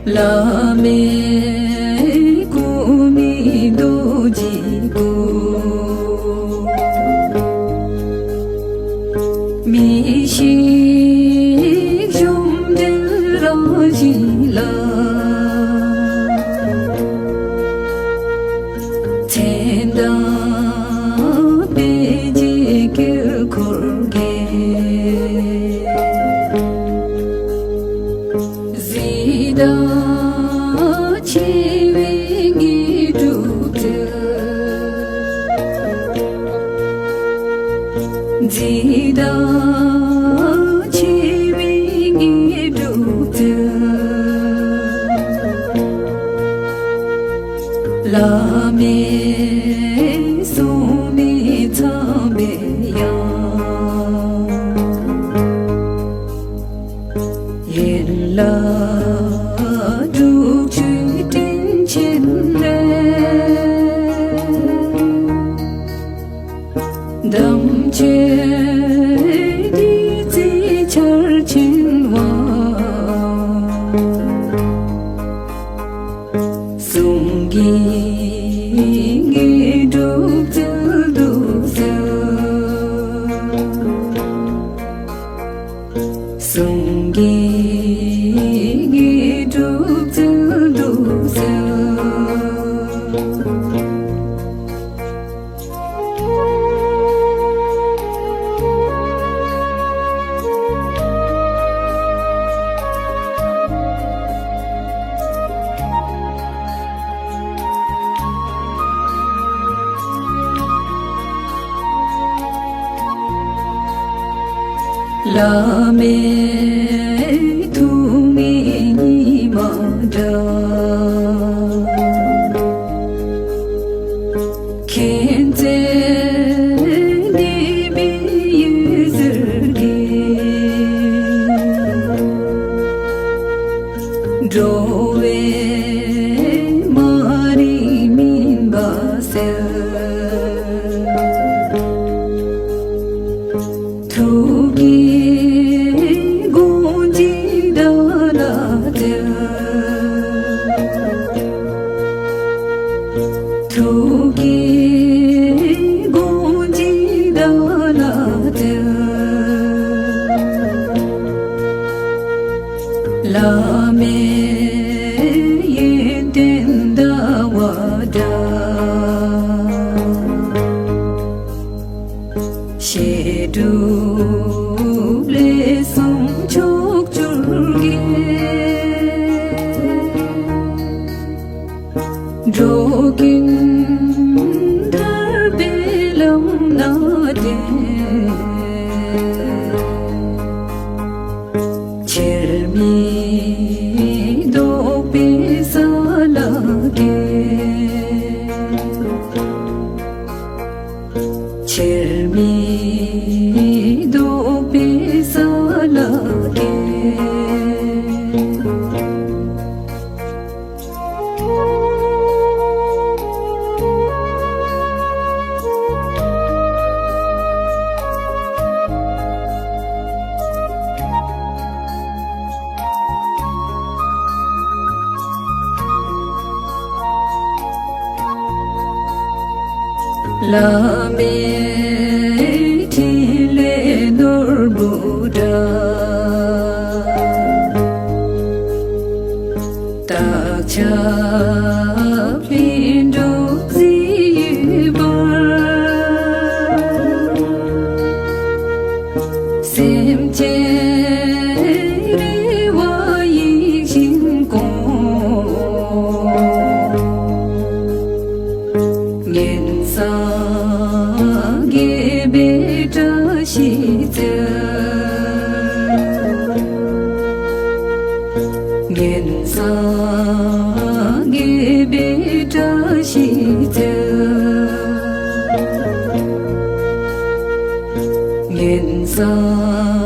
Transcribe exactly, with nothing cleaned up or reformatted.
བླ་མའི་སྐུ་མིང་རྡོ་རྗེའི་སྐུ། མི་ཤིགས་གཞོམ་བྲལ་རང་བཞིན་ལ། མཚན་དང་དཔེ་བྱད་དཀྱིལ་འཁོར་གྱི། གཟི་དང་ཆེ་བའི་དངོས་གྲུབ་སྩོལ། གཟི་དང་ཆེ་བའི་དངོས་གྲུབ་སྩོལ། བླ་མའི་གསུང་ནི་ཚངས་པའི་དབྱངས། ཡན་ལག་དྲུག་ཅུའི་སྤྲིན་ཆེན་ལས། དམ་ཆོས་བདུད་རྩིའི་ཆར་ཆེན་དབར། གསུང་གི་དངོས་གྲུབ་སྩལ་དུ་གསོལ། གསུང་གི་དངོས་གྲུབ་སྩལ་དུ་གསོལ། བླ་མའི་ཐུགས་ཉིད་ཉི་མ་འདྲ། མཁྱེན་བརྩེ་ནུས་མེད་འོད་ཟེར་གྱིས། འགྲོ་བའི་མ་རིག་མུན་པ་སེལ། ཐུགས་ཀྱི་དགོངས་གཅིག་བདག་ལ་སྩོལ། ཐུགས་ཀྱི་དགོངས་གཅིག་བདག་ལ་སྩོལ། བླ་མའི་ཡོན་ཏན་ཟླ་བ་འདྲ། བཤད་སྒྲུབ་ལས་གསུམ་ཕྱོགས་བཅུར་རྒྱས། འགྲོ་ཀུན་ཐར་པའི་ལམ་སྣ་འདྲེན། ཕྱིར་མི་ལྡོག་པའི་ས་ལ་སྐྱེས། ཕྱིར་མི་ལྡོག་པའི་ས་ལ་སྐྱེས། བླ་མའི་ཕྲིན་ལས་ནོར་བུ་འདྲ། བདག་ཅག་ལྷུན་གྲུབ་གཟི་འོད་འབར། སེམས་ཅན་རེ་བ་ཡིད་བཞིན་སྐོང་། ངན་སངས་རྒྱས་པའི་བཀྲ་ཤིས་སྩོལ། ངན་སངས་རྒྱས་པའི་བཀྲ་ཤིས་སྩོལ། ངན་སངས་